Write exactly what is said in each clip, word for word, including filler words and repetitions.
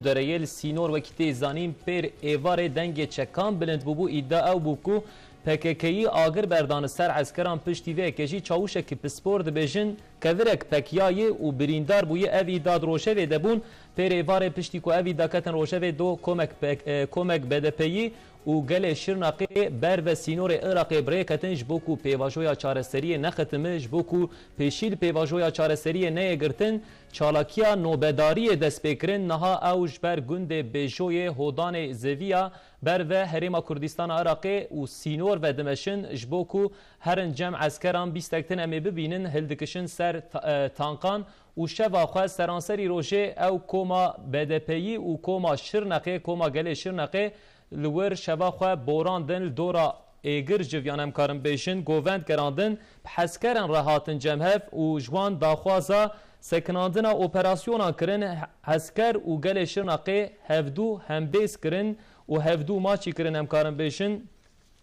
Dereyê li sînor wekî tê zanîn pêr êvarê dengê çekan bilind bûbû. Îdia ew bû ku P K K'yî agir berdane ser eskeran, piştî vê yekê jî çawişekî pispor dibêjin kevirek pekiyayê û birîndar bûye. Ev îdia di rojevê de bûn. Pêr êvarê piştî ku ev îdia ketin rojevê do komek, pek, e, komek B D P'yî û gelê Şirnaqê ber ve sînorê Iraqê bi rê ketin, ji bo ku pêvajoya çareseriyê nexitime, ji bo ku pêşî li pêvajoya çareseriyê neyê girtin, çalakiya nobedariyê dest pê kirin. Niha ew ji ber gundê Bêjoyê, Hodanê Zeviya ber ve Herêma Kurdistana Iraqê û sînor ve dimeşin, ji bo ku herin cem eskeran bîstek din em ê bibînin hildikişin ser ta-, e, tankan û şeva xwe seranserî rojê ew koma B D P'yî û koma Şirnexê, koma gelê Şirnexê li wir şeva xwe borandin li dora êgir civiyan, em karin bêjin, govend gerandin, bi heskeran re hatin cem hev û ji wan daxwaza sekinandina operasyonan kirin. Hesker û gelê Şirnexê hevdû hembêz kirin û hevdû maçî kirin, em karin bêjin.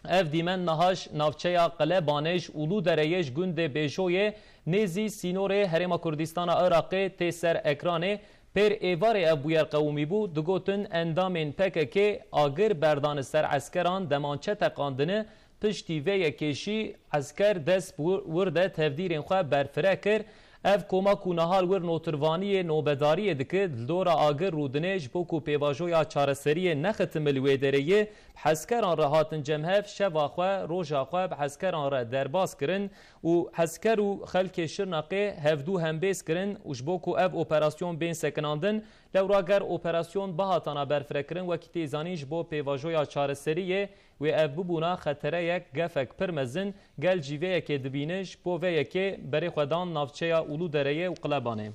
Ev dîmen niha ji navçeya Qelebanê, ji Ûlûdereyê, ji gundê Bêjoyê, nêzî sînorê Herêma Kurdistana Iraqê tê ser ekranê. Pêr êvarê ev bûyer qewimî bû, digotin endamên P K K agir berdane ser eskeran, demançe teqandine, piştî vê yekê jî esker dest bi wir de tevdîrên xwe berfireh kir. Ev koma ku niha li wir notirvaniyê nobedariyê dike, li dora agir rûdine, ji bo ku pêvajoya çareseriyê nexitime li wê derê ye, bi heskeran re hatin cem hev, şeva xwe, roja xwe bi heskeran re derbas kirin û hesker û xelkê Şirnaqê hevdû hembêz kirin û ji bo ku ev operasyon bên sekinandin, lewra ger operasyon bihatana berfirekirin, wekî tê zanîn ji bo pêvajoya çareseriyê wê ev bibûna xetereyek gefek pir mezin, gel jî vê yekê dibîne, ji bo vê yekê berê xwe dan navçeya Ûlûdereyê û Qelebanê.